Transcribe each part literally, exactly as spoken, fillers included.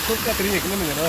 Shortcut ring ekno nang aro.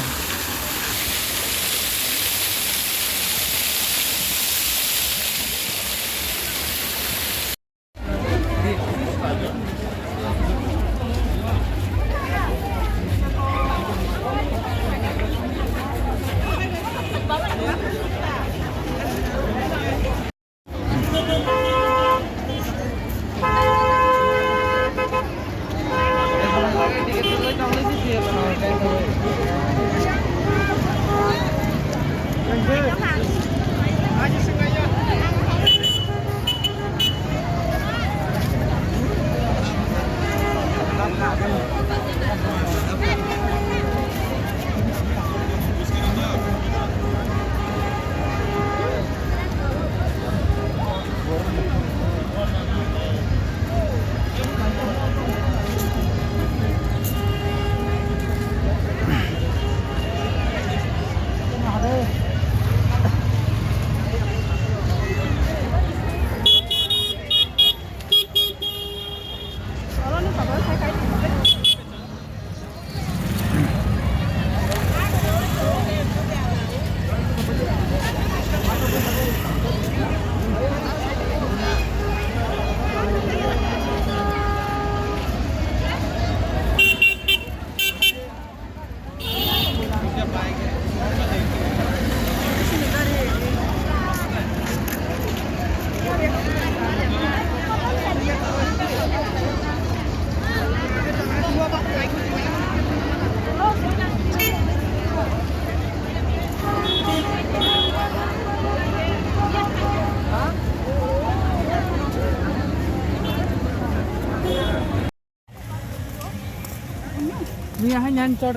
Mia hai nyan chor.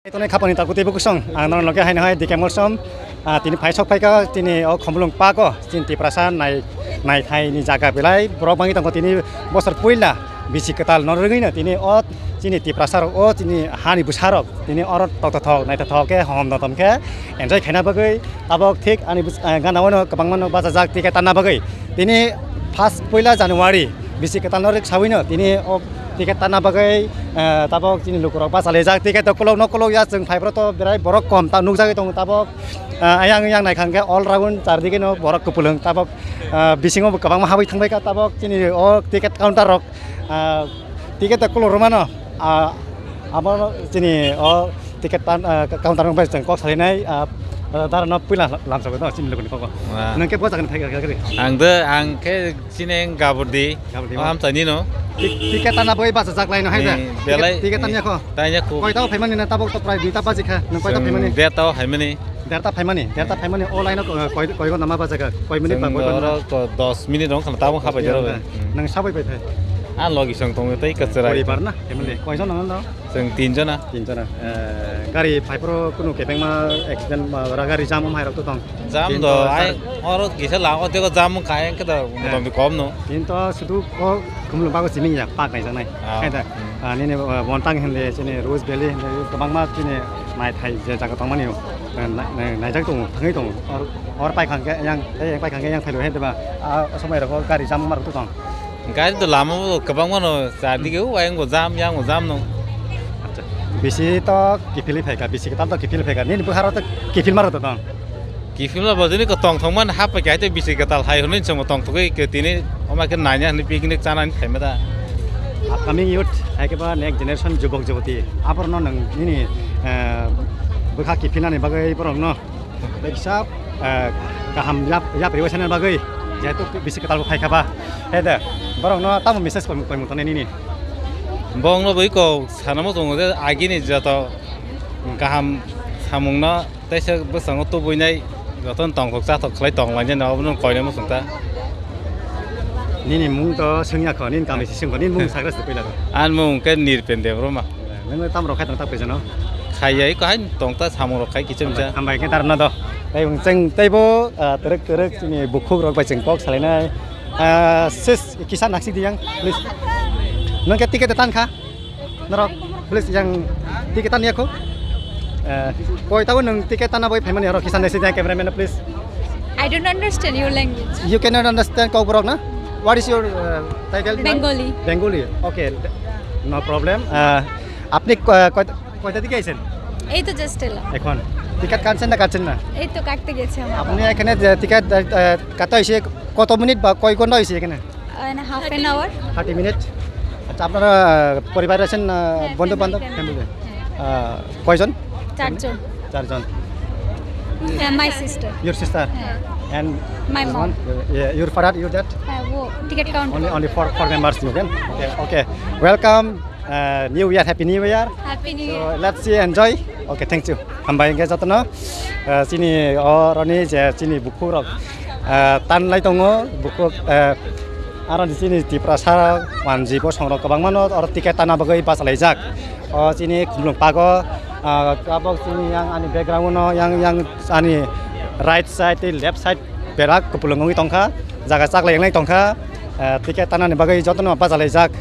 Tongnai khapangni takhuk teibo kusong, ang norok nokhe haino hai D K Molsom, ah, tini phai sok phaikha, tini o Khumulwng park o, chini Tiprasa nai, naithaini jaga belai borok bangwi tongo, tini bosor puila bisi kwtal norwgwino tini o chini Tiprasa rok o chini hani bwsa rok tini oro toktothok naithothok khe hom dotom khe enjoy khaina bagwi tabok thik ani bwsa, ah, gana o no kwbangma no bachajak ticket tanna bagwi tini first puila January bisi kwtal norwg sawino tini o ticket tanna bagwi, ah, tabok chini lukurok bachalaijak, ticket to kolok no kolok ya, chwng phaiphuru to berai borok kom ta nukjagwi tongo tabok, ah, ayang yang naikha hwnkhe all round chardike no borok kwpwlwng tabok, ah, bisingo bo kwbangma habwi thangbaikha tabok chini o ticket counter rok, ah, ticket to kolok rwmano, ah, abo chini o ticket tan, ah, counter rok bai chwng kok salainai, ah, dara no puila lamsogwi no chini lukuni kogo. Ah. Nwng khe bo jagani phaikha khe? Ang de, ang khe Chini ang Gabordi. Gabordi o mo? Amchaini no. Tik-, ticket tana bai bachajak lai no hai da. Ni, belai, ticket, ticket tanya ko. Tanya ko. Koita o phaimani na tabok to prai duita baji kha. Nwng koita phaimani? Derta o phaimani. Derta phaimani. Derta phaimani o line o, eh, koi, koi ghonta ma bachajak? Koi minute ba koi ghonta? Oro to dos minute rong khala tabok habai dero. Nwng sabai bai phai? A logi song tong tei kachara. Poribar na? Family. Koi jon nang no? Chwng tin jona. Tin jona. Eh, gari phaiphuru kunu kebengma accident ma, ra gari jam wng hai rok to tong? Jam do, ai, oro kisa la, o teko jam wng kha, ang khe da motamoti kom no. Kintu sudu o Khumulwng bago simi ya, pak nai janai. Ah. Khe da, hmm. Ah, nini, eh, bontang hende, chini Rose Valley hende, kwbangma chini naithai je jaga tongmani, eh, na-, na-, naijak tongo, thangwi tongo. Or, or pai khangkhe yang, eh, pai khangkhe yang phailo he deba, ah, somoi rok o gari jam wng ma rok to tong? Gari to lama o kwbangma no, chardike o ayang bo jam, yang bo jam no. Acha. Bisi to kiphilwi phaikha, bisi kwtal to kiphilwi phaikha. Nini bwkharo to kiphilma rok to tong? Kiphilma bo jani ko tong thong man hap paikha, hai to bisi kwtal hai hwnwi chwngbo tong thogwi ke tini oma khe naina hwnwi picnic chanani phaima da. Upcoming youth, hai khe ba next generation jubok juboti. Aborno nwng nini, eh, bwkha kiphilnani bagwi borokno Beksa, eh, kaham yap, yapri waisana bagwi. Jehetu bisi kwtal bo phai kha ba. He de, borok no tamo message koi, koi mung tongnai nini? Bong no bui ko sana mo tongo de, agini joto kaham samung no, tei se bwskango tubui nai joto no tongthok chathok khlai tong lai nai, obo no koi nai muchung ta. Nini mung to swngya kho, nini kami se swngkho, nini mung sagra se puila to. An mung ke Nirpen Debbarma. Nang tam rok khai tong tak pejano. Khai yai ko hai tong ta samung rok khai kichim cha. Hambai ke tar na do. Tei bung cheng tei bo, ah, terek terek chini bukhuk rok bai cheng kok salai nai. Ah, sis kisa naksi di yang, please. Nang ke ticket tan kha. Norok, please yang ticket tan ya ko. Eh, koi tawo nang ticket tan na bai phaimani oro kisa naksi di yang cameraman please. I don't understand your language. You cannot understand Kokborok na? What is your, uh, title? Bengali. Bengali. Okay. No problem. Uh, আপনি ক-, কয়টা, কয়টা দিকে আইছেন? এই তো জাস্ট এলাম। এখন টিকিট কাটছেন না কাটছেন না? এই তো কাটতে গেছি আমরা। আপনি এখানে যে টিকিট, আহ, কাটা হয়েছে কত মিনিট বা কয় ঘন্টা হয়েছে এখানে? And half an hour. Thirty minute. আচ্ছা, আপনারা, আহ, পরিবার আছেন না হ্যাঁ, বন্ধু বান্ধব? Family, family. ফ্যামিলি। হ্যাঁ। আহ, কয়জন? চারজন। চারজন। হ্যাঁ, my sister. Your sister? হ্যাঁ। And my mom. One, uh, yeah, your father, your dad? হ্যাঁ, ও ticket count. Only, only four, four members you can? Okay, okay. Welcome, uh, New Year, Happy New Year. Happy New Year. So, let's see, enjoy. Okay, thank you. Hambai hingke jotono, uh, chini oroni je chini bukhuk rok, uh, tanlai tongo, bukhuk, uh, aroni chini Tiprasa rok, wanji bosong rok kwbangma no oro ticket tana bagwi bachalaijak. O chini khumlung pago, ah, tabok chini yang ani background no yang, yang ani right side tei left side berak kupulung wngwi tongkha, jaga chaklai wngnai tongkha, ah, ticket tanani bagwi jotono bachalaijak.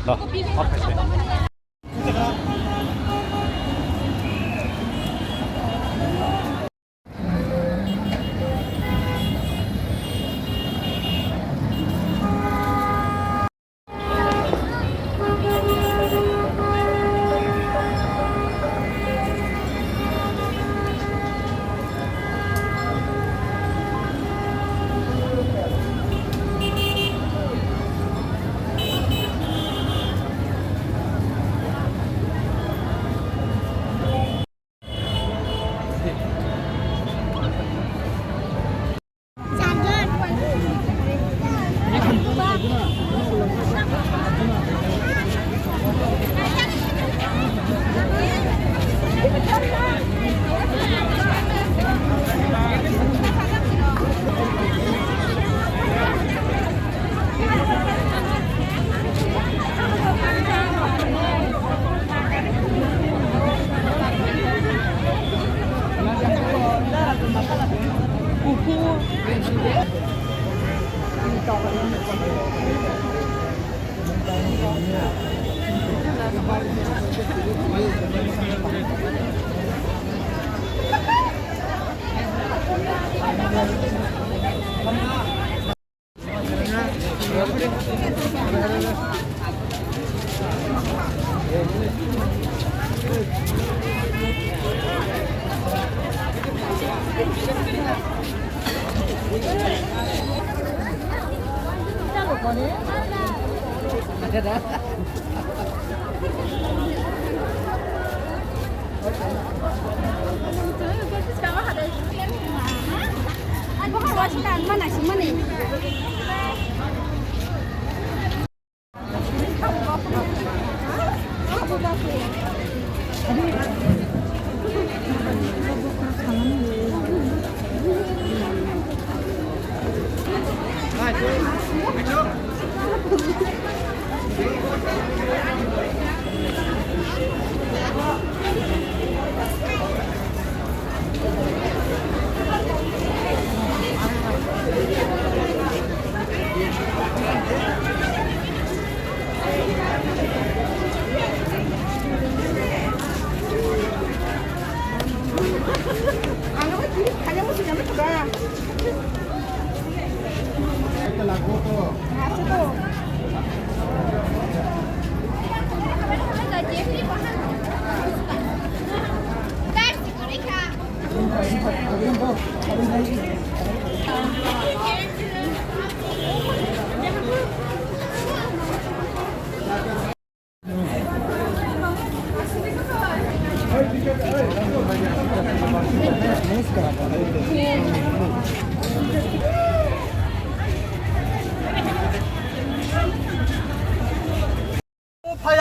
Do.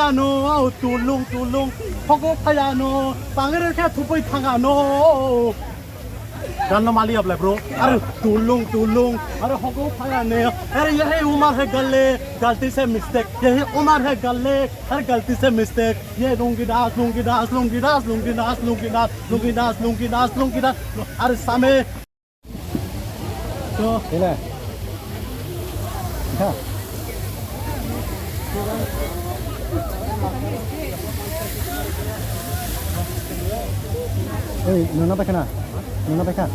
Ano, tulung, tulung, hogo phayano, bangre khe thupui thangano. Ganno mali ablai bro. Are tulung, tulung, are hogo phayane. Are yahi umar hai galle, galti se mistake. Yahi umar hai galle, are galti se mistake. Ye lungi das, lungi das, lungi das, lungi das, lungi das, lungi das, lungi das, lungi das. Are same. Sila. Ha. Ei, nuna paikha na? Nuna paikha?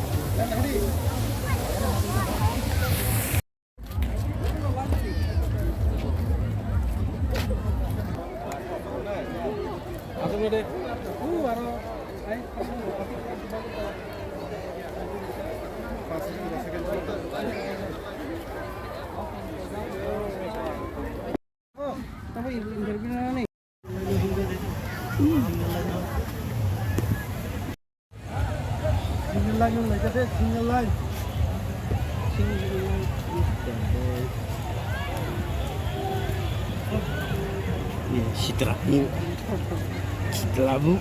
Single line wng naikha de, single line. Sitra. Sitra bu.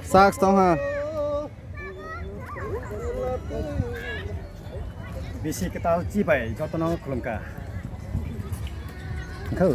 Saks tongha. Bisi kwtal chi bai jotono khulumkha. Khau.